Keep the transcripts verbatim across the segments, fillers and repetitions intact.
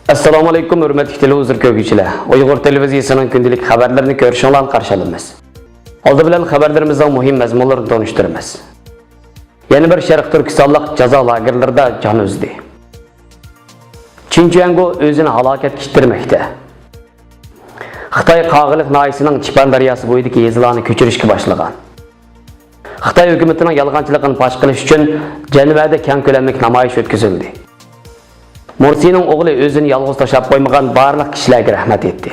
ئەسسالامۇئەلەيكۇم، ھۆرمەتلىك تېلېۋىزور كۆرگۈچىلەر. ئۇيغۇر تېلېۋىزىيىسىنىڭ كۈندىلىك خەۋەرلىرىنى كۆرۈشۈڭلارنى قارشى ئالىمىز. ئالدى بىلەن خەۋەرلىرىمىزنىڭ مۇھىم مەزمۇنلىرىنى تونۇشتۇرىمىز. يەنە بىر شەرقىي تۈركىستانلىق جازا لاگېرلىرىدا جان ئۈزدى. چىن چۈەنگو ئۆزىنى ھالاكەتكە ئىتتەرمەكتە. خىتاي قاغىلىق ناھىيەسىنىڭ چىپان دەرياسى بويىدىكى يېزىلارنى كۆچۈرۈشكە باشلىغان. خىتاي ھۆكۈمىتىنىڭ يالغانچىلىقىنى پاش قىلىش ئۈچۈن جەنۋەدە كەڭ كۆلەملىك نامايىش ئۆتكۈزۈلدى. مۇرسىنىڭ ئوغلى ئۆزىنى يالغۇز تاشلاپ قويمىغان بارلىق كىشىلەرگە رەھمەت ئېيتتى.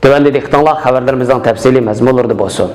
تۆۋەندە دىققىتىڭلار خەۋەرلىرىمىزنىڭ تەپسىلىي مەزمۇنلىرىدا بولسۇن.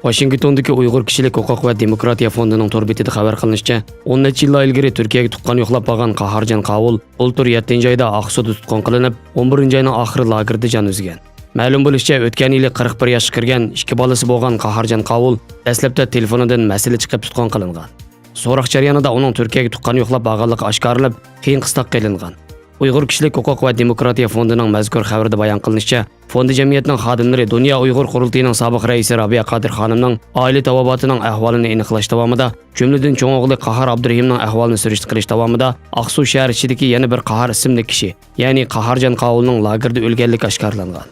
ۋاشىنگتوندىكى ئۇيغۇر كىشىلىك ھوقۇق ۋە دېموكراتىيە فوندىنىڭ تور بېتىدە خەۋەر قىلىنىشىچە، ئون نەچچە يىللار ئىلگىرى تۈركىيەگە تۇغقان يوقلاپ بارغان قاھارجان قاۋۇل بۇلتۇر يەتتىنچى ئايدا ئاقسۇدا تۇتقۇن قىلىنىپ، ئون بىرىنچى ئاينىڭ ئاخىرى لاگېردا جان ئۈزگەن. مەلۇم بولۇشىچە، ئۆتكەن يىلى قىرىق بىر ياشقا كىرگەن، ئىككى بالىسى بولغان قاھارجان قاۋۇل دەسلەپتە تېلېفونىدىن مەسىلە چىقىپ تۇتقۇن قىلىنغان. سوراق جەريانىدا ئۇنىڭ تۈركىيەگە تۇغقان يوقلاپ بارغانلىقى ئاشكارىلىنىپ، قىيىن قىستاققا ئېلىنغان. ئۇيغۇر كىشىلىك ھوقۇق ۋە دېموكراتىيە فوندىنىڭ مەزكۇر خەۋىرىدە بايان قىلىنىشىچە، فوند جەمئىيەتنىڭ خادىملىرى دۇنيا ئۇيغۇر قۇرۇلتىيىنىڭ سابىق رەئىسى رابىيە قادىر خانىمنىڭ ئائىلە تاۋابىئاتىنىڭ ئەھۋالىنى ئېنىقلاش داۋامىدا، جۈملىدىن چوڭ ئوغلى قاھار ئابدۇرېھىمنىڭ ئەھۋالىنى سۈرۈشتە قىلىش داۋامىدا، ئاقسۇ شەھەر ئىچىدىكى يەنە بىر قاھار ئىسىملىك كىشى، يەنى قاھارجان قاۋۇلنىڭ لاگېردا ئۆلگەنلىكى ئاشكارىلانغان.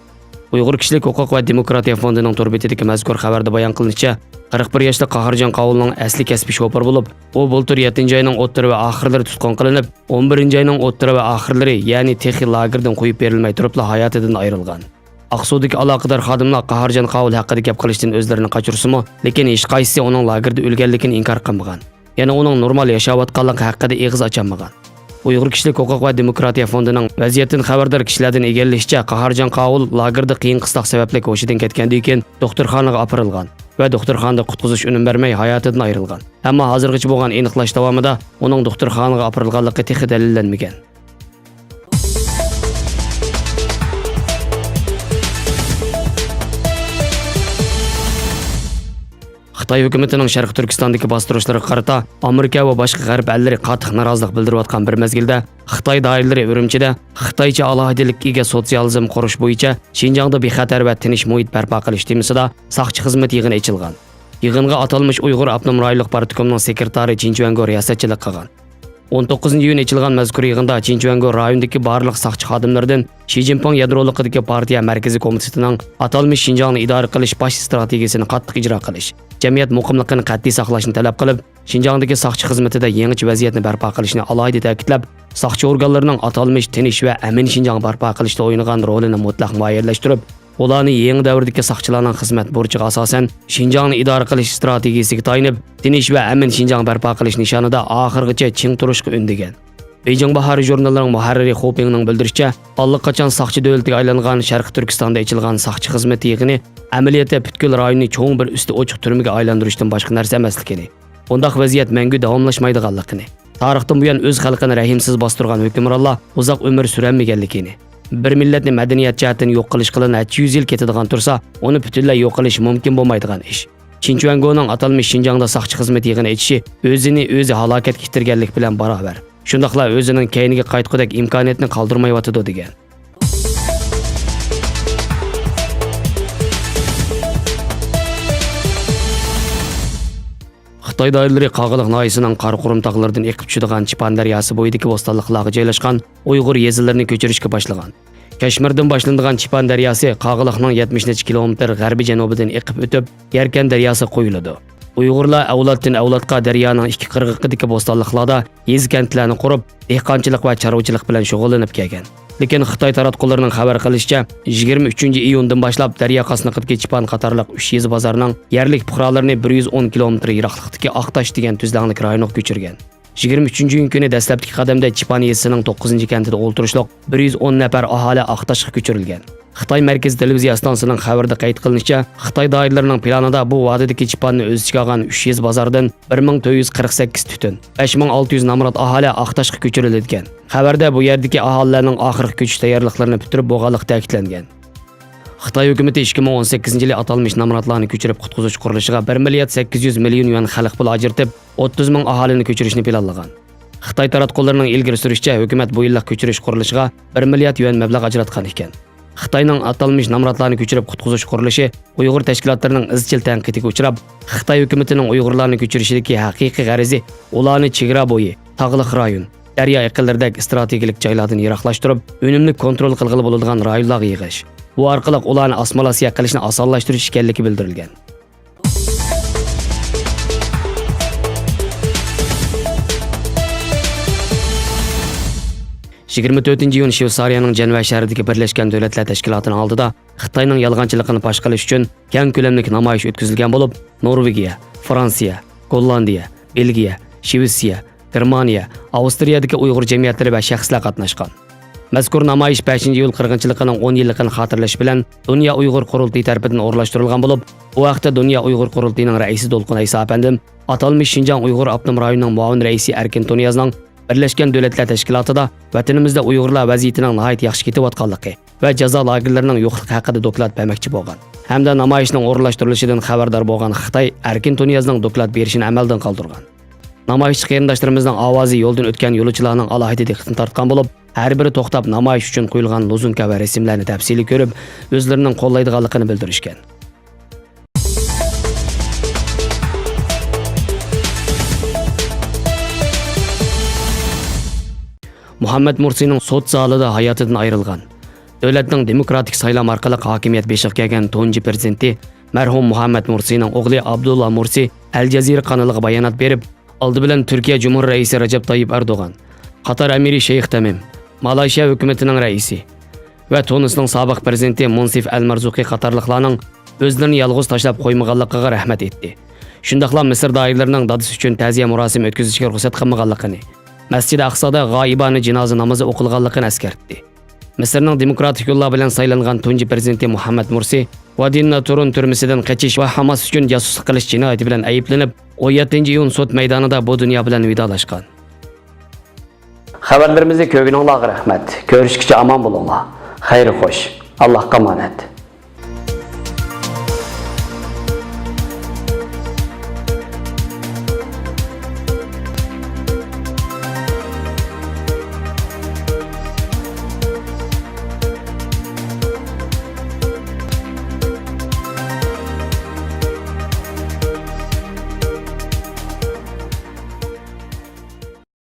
ئۇيغۇر كىشىلىك ھوقۇق ۋە دېموكراتىيە فوندىنىڭ تور بېتىدىكى مەزكۇر خەۋەردە بايان قىلىنىشىچە، قىرىق بىر ياشلىق قاھارجان قاۋۇلنىڭ ئەسلى كەسپى شوپۇر بولۇپ، ئۇ بۇلتۇر يەتتىنچى ئاينىڭ ئوتتۇرا ۋە ئاخىرلىرى تۇتقۇن قىلىنىپ، ئون بىرىنچى ئاينىڭ ئوتتۇرا ۋە ئاخىرلىرى، يەنى تېخى لاگېردىن قويۇپ بېرىلمەي تۇرۇپلا ھاياتىدىن ئايرىلغان. ئاقسۇدىكى ئالاقىدار خادىملار قاھارجان قاۋۇل ھەققىدە گەپ قىلىشتىن ئۆزلىرىنى قاچۇرسىمۇ، لېكىن ھېچقايسىسى ئۇنىڭ لاگېردا ئۆلگەنلىكىنى ئىنكار قىلمىغان. يەنە ئۇنىڭ نورمال ياشاۋاتقانلىقى ھەققىدە ئېغىز ئاچالمىغان. ئۇيغۇر كىشىلىك ھوقۇق ۋە دېموكراتىيە فوندىنىڭ ۋەزىيەتتىن خەۋەردار كىشىلەردىن ئىگىلىشىچە، قاھارجان قاۋۇل لاگېردا قىيىن قىستاق سەۋەبلىك ھوشىدىن كەتكەندىن كېيىن دوختۇرخانىغا ئاپىرىلغان ۋە دوختۇرخانىدا قۇتقۇزۇش ئۈنۈم بەرمەي ھاياتىدىن ئايرىلغان. ئەمما ھازىرغىچە بولغان ئېنىقلاش داۋامىدا ئۇنىڭ دوختۇرخانىغا ئاپىرىلغانلىقى تېخى دەلىللەنمىگەن. خىتاي ھۆكۈمىتىنىڭ شەرقىي تۈركىستاندىكى باستۇرۇشلىرىغا قارىتا ئامېرىكا ۋە باشقا غەرب ئەللىرى قاتتىق نارازىلىق بىلدۈرۈۋاتقان بىر مەزگىلدە، خىتاي دائىرىلىرى ئۈرۈمچىدە خىتايچە ئالاھىدىلىككە ئىگە سوتسىيالىزم قۇرۇش بويىچە شىنجاڭدا بىخەتەر ۋە تىنچ مۇھىت بەرپا قىلىش تېمىسىدا ساقچى خىزمىتى يىغىنى ئېچىلغان. يىغىنغا ئاتالمىش ئۇيغۇر ئاپتونوم رايونلۇق پارتكومنىڭ سېكرېتارى چىن چۈەنگو رىياسەتچىلىك قىلغان. ئون توققۇزىنچى ئىيۇن ئېچىلغان مەزكۇر يىغىندا چىن چۈەنگو رايوندىكى بارلىق ساقچى خادىملىرىدىن شى جىنپىڭ يادرولۇقىدىكى پارتىيە مەركىزىي كومىتېتىنىڭ ئاتالمىش شىنجاڭنى ئىدارە قىلىش باش ئىستراتېگىيىسىنى قاتتىق ئىجرا قىلىش، جەمئىيەت مۇقىملىقىنى قەتئىي ساقلاشنى تەلەپ قىلىپ، شىنجاڭدىكى ساقچى خىزمىتىدە يېڭىچە ۋەزىيەتنى بەرپا قىلىشنى ئالاھىدە تەكىتلەپ، ساقچى ئورگانلىرىنىڭ ئاتالمىش تىنچ ۋە ئەمىن شىنجاڭ بەرپا قىلىشتا ئوينىغان رولىنى مۇتلەق مۇئەييەنلەشتۈرۈپ، ئۇلارنى يېڭى دەۋردىكى ساقچىلارنىڭ خىزمەت بۇرچىغا ئاساسەن، شىنجاڭنى ئىدارە قىلىش ئىستراتېگىيىسىگە تايىنىپ، تىنچ ۋە ئەمىن شىنجاڭ بەرپا قىلىش نىشانىدا ئاخىرغىچە چىڭ تۇرۇشقا ئۈندىگەن. بېيجىڭ باھارى ژۇرنىلىنىڭ مۇھەررىرى خۇ پىڭنىڭ بىلدۈرۈشىچە، ئاللىقاچان ساقچى دۆلىتىگە ئايلانغان شەرقىي تۈركىستاندا ئېچىلغان ساقچى خىزمىتى يىغىنى ئەمەلىيەتتە پۈتكۈل رايوننى چوڭ بىر ئۈستى ئوچۇق تۈرمىگە ئايلاندۇرۇشتىن باشقا نەرسە ئەمەسلىكىنى، بۇنداق ۋەزىيەت مەڭگۈ داۋاملاشمايدىغانلىقىنى، تارىختىن بۇيان ئۆز خەلقىنى رەھىمسىز باستۇرغان ھۆكۈمرانلار ئۇزاق ئۆمۈر سۈرەلمىگەنلىكىنى، بىر مىللەتنى مەدەنىيەت جەھەتتىن يوق قىلىش قىلىن نەچچە يۈز يىل كېتىدىغان تۇرسا، ئۇنى پۈتۈنلەي يوق قىلىش مۇمكىن بولمايدىغان ئىش. چىن چۈەنگونىڭ ئاتالمىش شىنجاڭدا ساقچى خىزمىتى يىغىنى ئېچىشى ئۆزىنى ئۆزى ھالاكەتكە ئىتتەرگەنلىك بىلەن باراۋەر. شۇنداقلا ئۆزىنىڭ كەينىگە قايتقۇدەك ئىمكانىيەتنى قالدۇرمايۋاتىدۇ، دېگەن. خىتاي دائىرىلىرى قاغىلىق ناھىيەسىنىڭ قاراقۇرۇم تاغلىرىدىن ئېقىپ چۈشىدىغان چىپان دەرياسى بويىدىكى بوستانلىقلارغا جايلاشقان ئۇيغۇر يېزىلىرىنى كۆچۈرۈشكە باشلىغان. كەشمىردىن باشلىنىدىغان چىپان دەرياسى قاغىلىقنىڭ يەتمىش نەچچە كىلومېتىر غەربىي جەنۇبىدىن ئېقىپ ئۆتۈپ، يەركەن دەرياسىغا قۇيۇلىدۇ. ئۇيغۇرلار ئەۋلادتىن ئەۋلادقا دەريانىڭ ئىككى قىرغىقىدىكى بوستانلىقلاردا يېزا-كەنتلەرنى قۇرۇپ، دېھقانچىلىق ۋە چارۋىچىلىق بىلەن شۇغۇللىنىپ كەلگەن. لېكىن خىتاي تاراتقۇلىرىنىڭ خەۋەر قىلىشىچە، يىگىرمە ئۈچىنچى ئىيۇندىن باشلاپ دەريا قاسنىقىدىكى چىپان قاتارلىق ئۈچ يېزا بازارنىڭ يەرلىك پۇقرالىرىنى بىر يۈز ئون كىلومېتىر يىراقلىقتىكى ئاقتاش دېگەن تۈزلەڭلىك رايونغا كۆچۈرگەن. يىگىرمە ئۈچىنچى ئىيۇن كۈنى دەسلەپتىكى قەدەمدە چىپان يېزىسىنىڭ توققۇزىنچى كەنتىدە ئولتۇرۇشلۇق بىر يۈز ئون نەپەر ئاھالە ئاقتاشقا كۆچۈرۈلگەن. خىتاي مەركىزىي تېلېۋىزىيە ئىستانسىسىنىڭ خەۋىرىدە قەيت قىلىنىشىچە، خىتاي دائىرىلىرىنىڭ پىلانىدا بۇ ۋادىدىكى چىپاننى ئۆز ئىچىگە ئالغان ئۈچ يېزا بازاردىن بىر مىڭ تۆت يۈز قىرىق سەككىز تۈتۈن، بەش مىڭ ئالتە يۈز نامرات ئاھالە ئاقتاشقا كۆچۈرۈلىدىكەن. خەۋەردە بۇ يەردىكى ئاھالىلەرنىڭ ئاخىرقى كۆچۈش تەييارلىقلىرىنى پۈتتۈرۈپ بولغانلىقى تەكىتلەنگەن. خىتاي ھۆكۈمىتى ئىككى مىڭ ئون سەككىزىنچى يىلى ئاتالمىش نامراتلارنى كۆچۈرۈپ قۇتقۇزۇش قۇرۇلۇشىغا بىر مىليارد سەككىز يۈز مىليون يۈەن خەلق پۇلى ئاجرىتىپ، ئوتتۇز مىڭ ئاھالىنى كۆچۈرۈشنى پىلانلىغان. خىتاي تاراتقۇلىرىنىڭ ئىلگىرى سۈرۈشىچە، ھۆكۈمەت بۇ يىللىق كۆچۈرۈش قۇرۇلۇشىغا بىر مىليارد يۈەن مەبلەغ ئاجراتقان ئىكەن. خىتاينىڭ ئاتالمىش نامراتلارنى كۆچۈرۈپ قۇتقۇزۇش قۇرۇلۇشى ئۇيغۇر تەشكىلاتلىرىنىڭ ئىزچىل تەنقىدىگە ئۇچراپ، خىتاي ھۆكۈمىتىنىڭ ئۇيغۇرلارنى كۆچۈرۈشىدىكى ھەقىقىي غەرىزى ئۇلارنى چېگرا بويى، تاغلىق رايون، دەريا ئېقىنلىرىدەك ئىستراتېگىيەلىك جايلاردىن يىراقلاشتۇرۇپ، ئۈنۈملۈك كونترول قىلغىلى بولىدىغان رايونلارغا يىغىش، بۇ ئارقىلىق ئۇلارنى ئاسسىمىلياتسىيە قىلىشنى ئاسانلاشتۇرۇش ئىكەنلىكى بىلدۈرۈلگەن. يىگىرمە تۆتىنچى ئىيۇن شۋېتسارىيەنىڭ جەنۋە شەھىرىدىكى بىرلەشكەن دۆلەتلەر تەشكىلاتىنىڭ ئالدىدا خىتاينىڭ يالغانچىلىقىنى پاش قىلىش ئۈچۈن كەڭ كۆلەملىك نامايىش ئۆتكۈزۈلگەن بولۇپ، نورۋېگىيە، فرانسىيە، گوللاندىيە، بېلگىيە، شۋېتسىيە، گېرمانىيە، ئاۋسترىيەدىكى ئۇيغۇر جەمئىيەتلىرى ۋە شەخسلەر قاتناشقان. مەزكۇر نامايىش بەشىنچى ئىيۇل قىرغىنچىلىقىنىڭ ئون يىللىقىنى خاتىرىلەش بىلەن دۇنيا ئۇيغۇر قۇرۇلتىيى تەرىپىدىن ئورۇنلاشتۇرۇلغان بولۇپ، بۇ ھەقتە دۇنيا ئۇيغۇر قۇرۇلتىيىنىڭ رەئىسى دولقۇن ئەيسا ئەپەندىم ئاتالمىش شىنجاڭ ئۇيغۇر ئاپتونوم رايونىنىڭ مۇئاۋىن رەئىسى ئەركىن تۇنىيازنىڭ بىرلەشكەن دۆلەتلەر تەشكىلاتىدا ۋەتىنىمىزدە ئۇيغۇرلار ۋەزىيىتىنىڭ ناھايىتى ياخشى كېتىۋاتقانلىقى ۋە جازا لاگېرلىرىنىڭ يوقلۇقى ھەققىدە دوكلات بەرمەكچى بولغان ھەمدە نامايىشنىڭ ئورۇنلاشتۇرۇلۇشىدىن خەۋەردار بولغان خىتاي ئەركىن تۇنىيازنىڭ دوكلات بېرىشىنى ئەمەلدىن قالدۇرغان. نامايىشچى قېرىنداشلىرىمىزنىڭ ئاۋازى يولدىن ئۆتكەن يولۇچىلارنىڭ ئالاھىدە دىققىتىنى تارتقان بولۇپ، ھەر بىرى توختاپ نامايىش ئۈچۈن قويۇلغان لوزۇنكا ۋە رەسىملەرنى تەپسىلىي كۆرۈپ، ئۆزلىرىنىڭ قوللايدىغانلىقىنى بىلدۈرۈشكەن. مۇھەممەد مۇرسىنىڭ سوت زالىدا ھاياتىدىن ئايرىلغان، دۆلەتنىڭ دېموكراتىك سايلام ئارقىلىق ھاكىمىيەت بېشىغا كەلگەن تۇنجى پىرېزىدېنتى مەرھۇم مۇھەممەد مۇرسىنىڭ ئوغلى ئابدۇللا مۇرسى ئەل جەزىرە قانىلىغا بايانات بېرىپ، ئالدى بىلەن تۈركىيە جۇمھۇر رەئىسى رەجەپ تايىپ ئەردوغان، قاتار ئەمىرى شەيخ تەمىم، مالايشىيا ھۆكۈمىتىنىڭ رەئىسى ۋە تۇنىسنىڭ سابىق پىرېزىدېنتى مۇنسىف ئەل مارزۇقى قاتارلىقلارنىڭ ئۆزلىرىنى يالغۇز تاشلاپ قويمىغانلىقىغا رەھمەت ئېيتتى. شۇنداقلا مىسىر دائىرىلىرىنىڭ دادىسى ئۈچۈن تەزىيە مۇراسىمى ئۆتكۈزۈشكە رۇخسەت قىلمىغانلىقىنى، مەسچىدى ئەقسادا غائىبانە جىنازا نامىزى ئوقۇلغانلىقىنى ئەسكەرتتى. مىسىرنىڭ دېموكراتىك يوللار بىلەن سايلانغان تۇنجى پىرېزىدېنتى مۇھەممەد مۇرسى ۋادى ناتۇرۇن تۈرمىسىدىن قېچىش ۋە ھاماس ئۈچۈن جاسۇسلۇق قىلىش جىنايىتى بىلەن ئەيىبلىنىپ، ئون يەتتىنچى ئىيۇن سوت مەيدانىدا بۇ دۇنيا بىلەن ۋىدالاشقان. خەۋەرلىرىمىزنى كۆرگىنىڭلارغا رەھمەت. كۆرۈشكىچە ئامان بولۇڭلار. خەير خوش. ئاللاھقا ئامانەت.